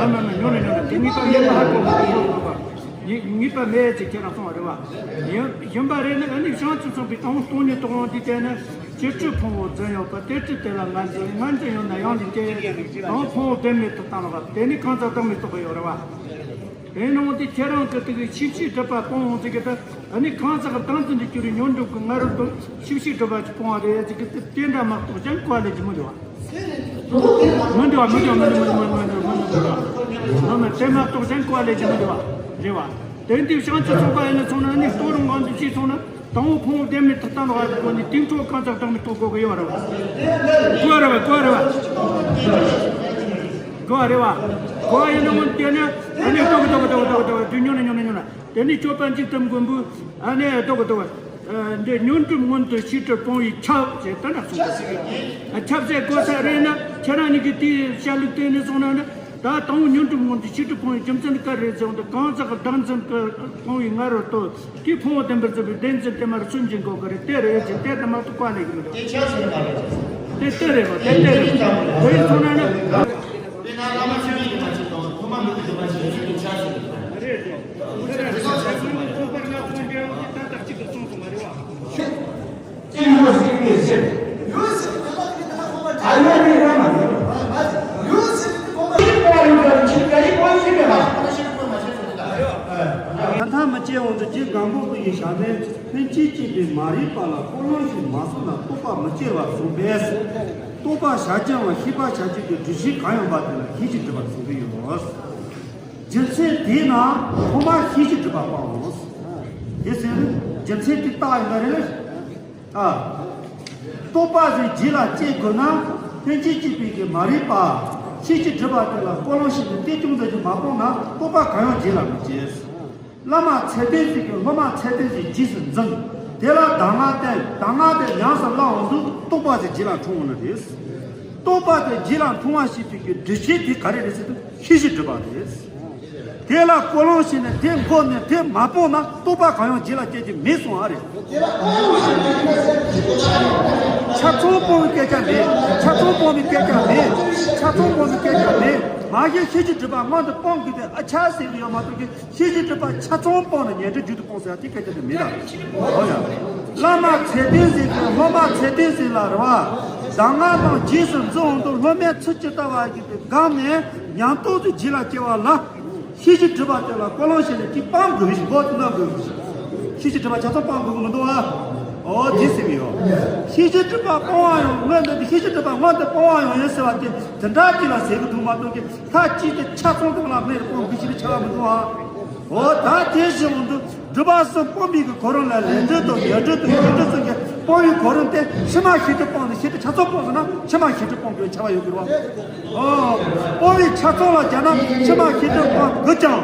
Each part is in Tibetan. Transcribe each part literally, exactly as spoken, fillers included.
མ་མ་མ་ཉོ་ནས་ཉོ་ནས་དེ་ངེས་པ་མེད་པ་ཧ་གོ་མ་གོ་གོ་གོ་ངེས་ངེས་པ་མེད་ཅེས་ཁྱེད་རང་གསུངས་པ་རེད་བ། ཡིན་ཡིན་པ་རེད་ན་ཨ་ནི་བྱང་ཆུབ་སེམས་དཔའི་དང་པོ་སྟོང་ཉིད་རྟོགས་ལམ་འདི་བལྟས་ན་སྤྱིར་ཆོས་ཕུང་པོ་འཛིན་ཡོད་པ་དེ་ཕྱིར་དེ་ལ་ངར་འཛིན་ངར་འཛིན་ཡོད་ན་ཡང་འདི་སྐྱེ་ཡོད་ཀྱི་དང་པོ་ཕུང་པོ་བདེན་མེད་དུ་བཏང་བ་དེ་ནི་གང་ཟག་བདག་མེད་རྟོགས་པ་ཡོད་རེད་བ། དེ་ནང་དེ་ཁྱེད་རང་གི་དེ་གི་ཤེས་བྱའི་སྒྲིབ་པ་སྤོང་འོང་ཟེར་གི་ད་ཨ་ནི་གང་ཟག་གི་བདག་འཛིན་དུ་གྱུར་བའི་ཉོན་སྒྲིབ་ཀྱི་ང་རོ་དང་ཤེས་བྱའི་སྒྲིབ་པ་ཅིག་སྤོང་བ་རེད་ཟེར་གི་དེ་དེ་འདྲ་མ་གཏོགས་ཀྱང་གོ་བ་ལེན་རྒྱུ་མི་འདུག་བ། མི་འདུག་བ་མི་འདུག་མི་འདུག་མི་འདུག་མི་འདུག་མི་འདུག་མི་འདུག་དེ་མ་གཏོགས་ཀྱང་གོ་བ་ལེན་རྒྱུ་མི་འདུག་བ། རེད་བ། དེ་འདི་བྱང་ཆུབ་སེམས་དཔའ་ཡིན་ན་སོང་ན་ཨ་ནི་རྟོགས་རུང་ངང་དུ་ཤེས་སོང་ན། དང་པོ་ཕུང་པོ་བདེན་མེད་དུ་བཏང་བ་གི་སྒོ་ནས་དེང་ཕྱོགས་གང་ཟག་བདག་མེད་རྟོགས་དགོས་ཀྱི་ཡོད་རེད་བ། དགོས་རེད་བ་དགོས་རེད་བ། དགོས་རེད་བ། དགོས་ཡིན་ན་སྔོན་དེ་ནས་ཨ་ནི་རྟོགས་ཀྱི་རྟོགས་ཀྱི་རྟོགས་ཀྱི་རྟོགས་ཀྱི་རྟོགས་ཀྱི་ཉོན་ནས་ཉོན་ནས་ཉོན་ན་དེ་ནི་སྤྱོད་པ་འཇིག་རྟེན་མགོན་པོས་ཨ་ནི་རྟོགས་ཀྱི་རྟོགས་ཀྱི་འདི་ཉོན་སྒྲིབ་མངོན་དུ་ཤེས་སྒྲིབ་སྤོང་བའི་ཆབ་ཅེས་དེ་འདྲ་གསུངས་པ་ཞིག་ཡོད། ཆབ་ཟེར་དགོས་ས་རེད་ན་ཁྱེད་རང་གཉིས་ཀྱིས་དེའི་བཤད་ལུགས་བསྟན་ནས་སོང་ན་ནི། ད་དང་པོ་ཉོན་སྒྲིབ་མངོན་དུ་ཤེས་སྒྲིབ་སྤོང་བའི་རྒྱུ་མཚན་ག་རེ་ཟེར་བ་འདི་གང་ཟག་གི་བདག་འཛིན་གྱི་སྤོང་བའི་ང་རོ་ལྟོས་དེའི་ཕུང་པོ་བདེན་པར་རྫོགས་པའི་བདེན་འཛིན་དེ་མར་སུན་འབྱིན་དགོས་ཀྱི་རེད་དེ་རེད་ཅེས་དེ་ལྟ་མ་གཏོགས་གོ་ལེ་གི་མི་འདུག་དེ་ཆབ་སྲིད་མ་རེད། དེ་ལྟ་རེད་པ་དེ་ལྟ་རེད་པ་དེ་ཡིན་སོང་ན་ནི། དཔེར་ན་བླ་མ་ཆོས་ཉིད་ཀྱི་ཐམས་ཅད་དང་ཐོག་མ་མེད་པའི་སྒྲིབ་པ་ཆེན་པོའི་ཆབ་སྲིད་རེད། རེད་དེ། དེ་ལ་ཆབ་སྲིད་མ་རེད། ད་ལྟ་གཅིག་ཏུ་གསུངས་སོང་བ་རེད་བ། ཅི་ཡོད་སྲིད་པའི་ཕྱིར། ཡོད་སྲིད་པའི་ཕྱིར། ད་ཡོད་ནི་ཡོད་མ་ཡིན། ཡོད་སྲིད་པའི་ཕྱིར། ཅི་པོ་ཡིན་པར་ཕྱིར་ག་ཡི་པོ་ཡིན་པས་ལ། ད་ལྟ་མི་སྐྱེ་བ་དུ་རྗེ་སྒམ་པོ་པོ་ཡི་ཞལ་ནས་ལྷན་ཅིག་སྐྱེས་པའི་མ་རིག་པ་ལ་ཀོ་ལོང་ཞིག་མ་གསུངས་ན་རྟོགས་པ་མི་སྐྱེ་བར་གསུངས་པས། རྟོགས་པ་བྱ་བྱེད་པ་ཤེས་པ་བྱ་བྱེད་ཀྱི་སྒྲུབ་བྱེད་གང་ཡིན་པ་དེ་ལ་ཤེས་བྱའི་སྒྲིབ་པ་གསུངས་ཀྱི་ཡོད། རྒྱུ་མཚན་དེས་ན་ཐོག་མར་ཤེས་བྱའི་སྒྲིབ་པ་སྤང་ངོ་། དེ་ཟེར་རྒྱུ་མཚན་དེ་རྟགས་ཡིན་པ་རེད། ཨ། རྟོགས་པ་ཟེར་རྒྱུད་ལ་སྐྱེ་དགོས་ན་ལྷན་ཅིག་སྐྱེས་པའི་གི་མ་རིག་པ་ཤེས་བྱའི་སྒྲིབ་པ་དེ་ལ་ཀོ་ལོང་ཞིག་ནས་དེ་ཅུང་ཟད་ཅིག་མ་སྤངས་ན་རྟོགས་པ་གང་ཡང་རྒྱུད་ལ་མི་སྐྱེ། བླ་མ་ཚད་ལྡན་ཞིག་གིས་སློབ་མ་ཚད་ལྡན་ཞིག་རྗེས་སུ་འཛིན། དེ་ལ་གདམས་ངག་བསྟན། གདམས་ངག་དེ་ཉམས་སུ་བླང་འོང་དུས་རྟོགས་པ་དེ་རྒྱུད་ལ་འཁྲུངས་འོང་ནི་རེད། རྟོགས་པ་དེ་རྒྱུད་ལ་འཁྲུངས་པ་ཞིག་གི་སྒྲུབ་བྱེད་དེ་ག་རེ་རེད་ཟེར་དུས་ཤེས་བྱའི་སྒྲིབ་པ་རེད། དེ་ལ་ཀོ་ལོང་བྱས་ནས་དེ་འགོག་ནས་དེ་མ་སྤོང་ན་རྟོགས་པ་གང་ཡང་རྒྱུད་ལ་སྐྱེ་རྒྱུ་མེད་གསུངས་པ་རེད། ཆ་ཚང་སྤོང་བའི་སྐད་ཆ་མེད། ཆ་ཚང་སྤོང་བའི་སྐད་ཆ་མེད། ཆ་ཚང་སྤོང་བའི་སྐད་ཆ་མེད། མ་གཞི་ཤེས་བྱའི་སྒྲིབ་པ་སྔོན་དུ་སྤོང་དགོས་ཏེ་ཨ་ཆ་ཟེར་གྱི་ཡོད་མ་གཏོགས་ཀྱི། ཤེས་བྱའི་སྒྲིབ་པ་ཆ་ཚང་སྤངས་ནས་ཉོན་སྒྲིབ་རྒྱུད་དུ་སྤོང་ཟེར་ཡ་དེ་སྐད་ཆ་དེ་མིན་ད། འོ་ཡ། བླ་མ་ཚད་ལྡན་ཟེར་གྱི་སློབ་མ་ཚད་ལྡན་ཟེར་ལ་རེད་བ། གདམས་ངག་དང་རྗེས་སུ་འཛིན་འོང་དུས་སློབ་མའི་ཚུལ་ཇི་ལྟ་བ་བཞིན་དུ་བསྒོམས་ནས་ཉམས་རྟོགས་ཀྱི་རྒྱུད་ལ་སྐྱེ་བ་ལ། ཤེས་བྱའི་སྒྲིབ་པ་དེ་ལ་ཀོ་ལོང་བྱས་ནས་ཅིག་སྤང་དགོས་ཤིང་འགོག་ཏུ་གནང་དགོས། ཤེས་བྱའི་སྒྲིབ་པ་ཆ་ཚང་སྤང་དགོས་ཀྱི་མི་འདུག་ཨ། འོ་དེ་ཟེར་གྱི་ཡོད། ཤེས་བྱའི་སྒྲིབ་པ་སྤོང་བ་ཡང་སྔོན་དུ་ཤེས་བྱའི་སྒྲིབ་པ་སྔོན་དུ་སྤོང་བ་ཡང་ཡིན་ཟེར་བ་དེ་དེ་འདྲ་ཅིག་ལ་ཟེར་གྱི་འདུག་མ་གཏོགས་ཀྱི། མཐའ་གཅིག་ཏུ་ཆ་ཚང་དུ་ལ་མེར་སྤོང་དགོས་ཞེས་ཆེ་བ་མི་འདུག་ཨ། འོ་ད་དེ་བཞིན་དུ་སྒྲིབ་པ་གསུམ་སྤོང་བའི་གི་གོ་རིམ་ལ་ལས་སྒྲིབ་དང་ཉོན་སྒྲིབ་དང་ཡིད་སྒྲིབ་གསུམ་གྱི་སྤོང་བའི་གོ་རིམ་དེ་ཕྱི་མ་ཤེས་སྒྲིབ་སྤོང་ནས་ཤེས་སྒྲིབ་ཆ་ཚང་སྤོང་ཟེར་ན་ཕྱི་མ་ཤེས་སྒྲིབ་སྤོང་དགོས་ཆེ་བ་ཡོད་དགོས་རེད་བ། འོ། སྤོང་བའི་ཆ་ཚང་ལ་སྦྱར་ན་ཕྱི་མ་ཤེས་སྒྲིབ་སྤོང་དགོས་ཀྱང་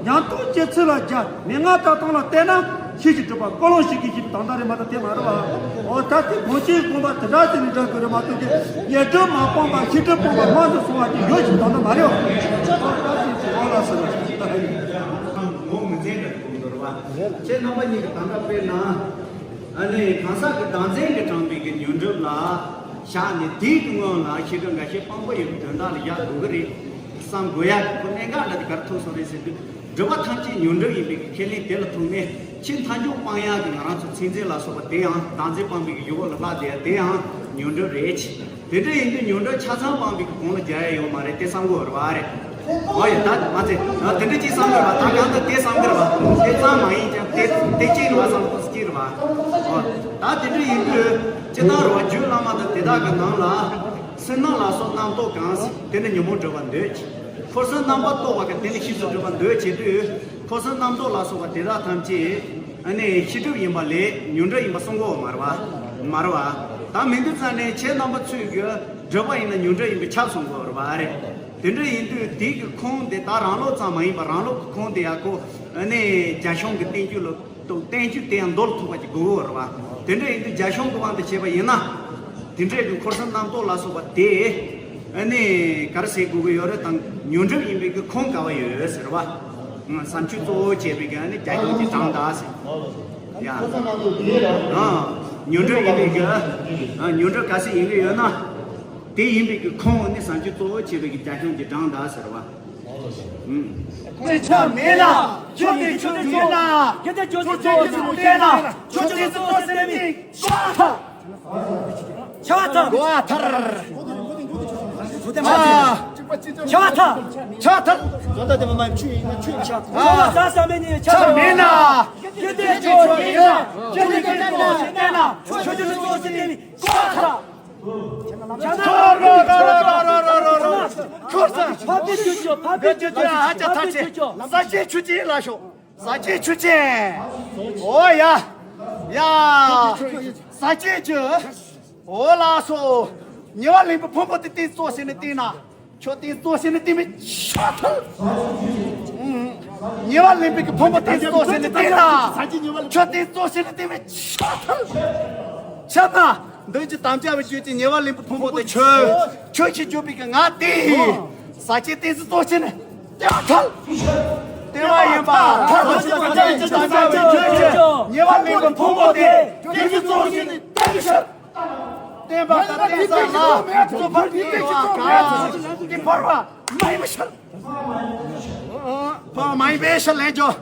ཉམས་རྟོགས་སྐྱེ་ཚུལ་ལ་སྦྱར། མན་ངག་བརྡ་སྟངས་ལ་བལྟས་ན་ཤེས་བྱའི་སྒྲིབ་པ་ཀོ་ལོང་ཞིག་གི་ཞིག་དང་ད་རེ་མ་ད་དེ་མ་རེད་བ། འོ་ད་དེ་གོང་ཆེན་དགོངས་པ་དེ་འདྲ་ཟེར་ནས་འདྲ་དགོས་རེད་མ་གཏོགས་ཀྱི་ཉོན་སྒྲིབ་མ་སྤངས་པ་ཤེས་སྒྲིབ་སྤངས་པ་སྔོན་དུ་སོང་བ་དེ་ཡོད་ཞིག་དང་ད་མ་རེད་བ། འོ་ད་དེ་ཅི་འོ་ལ་ཟེར་བ་ཞིག་ད་ཡིན། ངོ་མི་འཛིན་པའི་དགོངས་དོར་བ། ཁྱེད་རྣམ་པ་གཉིས་ཀྱི་དང་འདྲ་དཔེར་ན། ཨ་ནི་གང་ཟག་གི་བདག་འཛིན་གྱིས་དྲངས་པའི་གི་ཉོན་སྒྲིབ་ལ་བཞག་ནས་དེའི་སྔོན་ལ་ཤེས་སྒྲིབ་འགའ་ཤས་སྤངས་པ་ཡོད་པའི་དོན་དག་ལ་བཞག་དགོས་ཀྱི་རེད། བསམ་དགོས་ཡ་གི་གནད་འགག་འདྲ་དེ་གར་ཐུག་སོང་རེད་ཟེར་དུས་སྒྲིབ་པ་ཐམས་ཅད་ཉོན་སྒྲིབ་ཡིན་པའི་ཁས་ལེན་དེ་ལ་ཐུག་ནས་ཕྱི་མཐའ་མཇུག་སྤང་ཡག་གི་ང་རང་ཚོ་མཚན་འཛིན་ལ་སོགས་པ་དེ་ཡང་བདག་འཛིན་སྤངས་པའི་གི་ཡུལ་བ་ལ་ལྷག་བསྡད་ཡ་དེ་ཡང་ཉོན་སྒྲིབ་རེད། དེ་འདྲ་ཡིན་དུས་ཉོན་སྒྲིབ་ཆ་ཚང་སྤངས་པའི་གི་གོང་ལ་རྒྱག་ཡ་ཡོད་མ་རེད་དེ་བསམ་དགོས་རེད་བ་རེད། འོ་ཡ་ད་མ་ཚད་དེ་འདྲ་ཅིག་བསམ་གི་རེད་བ་ད་གང་ལྟར་དེ་བསམ་གི་རེད་བ་དེ་ཙམ་མ་ཡིན་ཀྱང་དེ་དེ་གཅིག་རེད་བ་བསམ་གི་རེད་བ། འོ་ད་དེ་འདྲ་ཡིན་དུས་ཇི་ལྟར་རེད་བ་རྒྱུད་བླ་མ་དང་དེ་དག་གི་ནང་ལ། སེམས་སྣང་ལ་སོགས་རྣམ་རྟོག་གང་སྲིད་དེ་ནི་ཉོན་མོངས་སྒྲིབ་པ་འདོད། འཁོར་གསུམ་རྣམ་པར་རྟོག་པ་གི་དེ་ནི་ཤེས་བྱའི་སྒྲིབ་པ་འདོད་བྱེད་དུས། འཁོར་གསུམ་རྣམ་རྟོག་ལ་སོགས་པ་དེ་དག་ཐམས་ཅད་ཨ་ནི་ཤེས་སྒྲིབ་ཡིན་པ་ལས་ཉོན་སྒྲིབ་ཡིན་པ་གསུང་གི་ཡོད་མ་རེད་བ། མ་རེད་བ། ད་མི་འདི་ཙམ་ནས་ཁྱེད་རྣམ་པ་ཚོས་ཀྱི་སྒྲིབ་པ་ཡིན་ན་ཉོན་སྒྲིབ་ཡིན་པའི་ཁྱབ་གསུང་གི་ཡོད་རེད་བ་རེད། དེ་འདྲ་ཡིན་དུས་དེ་གི་ཁུངས་དེ་ད་རང་ལུགས་ཙམ་མ་ཡིན་པར་རང་ལུགས་ཀྱི་ཁུངས་དེ་ཡག་པོ་ཨ་ནི་རྒྱ་གཞུང་གི་བསྟན་བཅོས་ལ། དང་བསྟན་བཅོས་དེ་ཡང་མདོ་ལ་ཐུག་པ་ཅིག་དགོས་ཀྱི་ཡོད་རེད་བ། དེ་འདྲ་ཡིན་དུས་རྒྱ་གཞུང་གི་དབང་དུ་བྱས་པ་ཡིན་ན། དེ་འདྲའི་གི་འཁོར་གསུམ་རྣམ་རྟོག་ལ་སོགས་པ་དེ། ཨ་ནི་ག་རེ་ཟེར་དགོས་ཀྱི་ཡོད་རེད་དང་ཉོན་སྒྲིབ་ཡིན་པའི་གི་ཁུངས་ག་བ་ཡོད་ཟེར་བ། བསམ་བཅོས་གཙོ་བོ་བྱས་པའི་གི་ཨ་ནི་རྒྱ་གཞུང་གི་དྲངས་ད་ཟེར། ཡ། ཨ། ཉོན་སྒྲིབ་ཡིན་པའི་གི། ཨ། ཉོན་སྒྲིབ་ག་ཚོད་ཡིན་གི་ཡོད་ན། དེ་ཡིན་པའི་གི་ཁུངས་ནི་བསམ་བཅོས་གཙོ་བོ་བྱས་པའི་གི་རྒྱ་གཞུང་གི་དྲངས་ད་ཟེར་བ། དཔེ་ཆ་མེད་ན། ཁྱོད་ཀྱིས་ཁྱོད་ཀྱི་ཡོད་ན། ཁྱོད་ཀྱིས་ཁྱོད་ཀྱི་ཡོད་ན། ཁྱོད་ཀྱིས་ཁྱོད་ཀྱི་ཡོད་ན། ཁྱོད་ཀྱིས་ཁྱོད་ཀྱི་ཡོད་ན། ཆགས་ཐལ། གོ་ཐལ། ཆགས་ཐལ། ཆགས་ཐལ། བཟོ་ལྟ་དེ་མ་མ་ཆུ་ཡིན་ན་ཆུ་ཆགས། ཆོ་ལ་ས་ས་མེད་ནི་ཆགས་མེད་ན། ཁྱོད་ཀྱིས་ཁྱོད་ཀྱི་ཡོད་ན། ཁྱོད་ཀྱིས་ཁྱོད་ཀྱི་ཡོད་ན། ཁྱོད་ཀྱིས་ཁྱོད་ཀྱི་ཡོད་ན། གོ་ཐལ། ཁྱོད་ཚོ། ཕ་ཕི་ཅུ་ཅུ། ཕ་ཕི་ཅུ་ཅུ། ཨ་ཅག་ཐར་ཆེ། ས་སྐྱེས་ཆུ་སྐྱེས་ལ་ཤོག་ས་སྐྱེས་ཆུ་སྐྱེས། ཨོ་ཡ། ཡ། ས་སྐྱེས་ཆུ། ཨོ་ལགས་སོ། ཉེ་བར་ལེན་པའི་ཕུང་པོ་དེ་སྟེང་གཙོ་བྱས་ནས་བསྟན་ན། ཁྱོད་སྟེང་གཙོ་བྱས་ནས་བསྟན་མི་ཆགས་ཐལ། ཉེ་བར་ལེན་པའི་གི་ཕུང་པོ་སྟེང་གཙོ་བྱས་ནས་བསྟན་ན། ཁྱོད་སྟེང་གཙོ་བྱས་ནས་བསྟན་མི་ཆགས་ཐལ། ཆགས་ན། མདུན་གྱི་དམ་བཅའ་བའི་རྒྱུད་ཀྱི་ཉེ་བར་ལེན་པའི་ཕུང་པོ་དེ་ཁྱོད། ཁྱོད་ཀྱིས་བརྗོད་པའི་གི་ངག་དེ། ས་སྐྱེས་སྟེང་གཙོ་བྱས་ནས་བསྟན་ཐལ། བསྟན་པ་ཡིན་པ་ཐལ། མདུན་གྱི་དམ་བཅའ་བའི་རྒྱུད་ཀྱི་ཉེ་བར་ལེན་པའི་ཕུང་པོ་དེ་སྟེང་གཙོ་བྱས་ནས་བསྟན་ཆགས། བསྟན་པ་དང་བསྟན་བྱ་ལ་རྩོད་པ་དེ་བ་ག་དེ་བར་བ་མ་ཡིན་པ་ཤར། བ་མ་ཡིན་པའི་ཤར་ལན་འཇོག་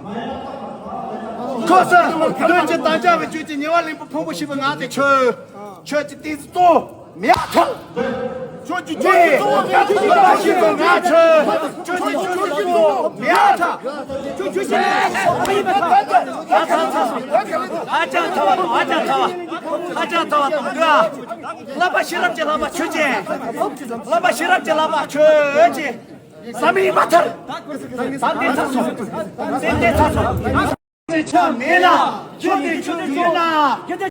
ཁོ་ཚོ་མདུན་གྱི་དམ་བཅའ་བའི་རྒྱུད་ཀྱི་ཉེ་བར་ལེན་པའི་ཕུང་པོ་ཞེས་པའི་ངག་དེ་ཁྱོད། ཁྱོད་ཀྱི་སྟེང་གཙོ་མེད་ཐལ། ཁྱོད་ཀྱི་ཁྱོད་ཀྱི་གཙོ་བོ་མེད་ཐལ། ཁྱོད་ཀྱི་ཁྱོད་ཀྱི་ཁྱོད་ཀྱི་གཙོ་བོ་མེད་ཐལ། ཁྱོད་ཀྱི་ཁྱོད་ཀྱི་ཨ་ཅག་ཐལ་བ་དང་། ཨ་ཅག་ཐལ་བ། ཨ་ཅག་ཐལ་བ་དང་། ཨ་ཅག་ཐལ་བ་དང་། བསླབ་པ་ཤེས་རབ་ཀྱི་བསླབ་པ་ཆོས་ཅན། བསླབ་པ་ཤེས་རབ་ཀྱི་བསླབ་པ་ཆོས་ཅན། ཟ་མི་ཡིན་པར་ཐལ། ཟ་མི་ཚར་སོང་། ཟ་མི་ཚར་སོང་། ཆ་མེད་ན། ཁྱོད་ཀྱིས་ཁྱོད་ཀྱི་ཡོད་ན།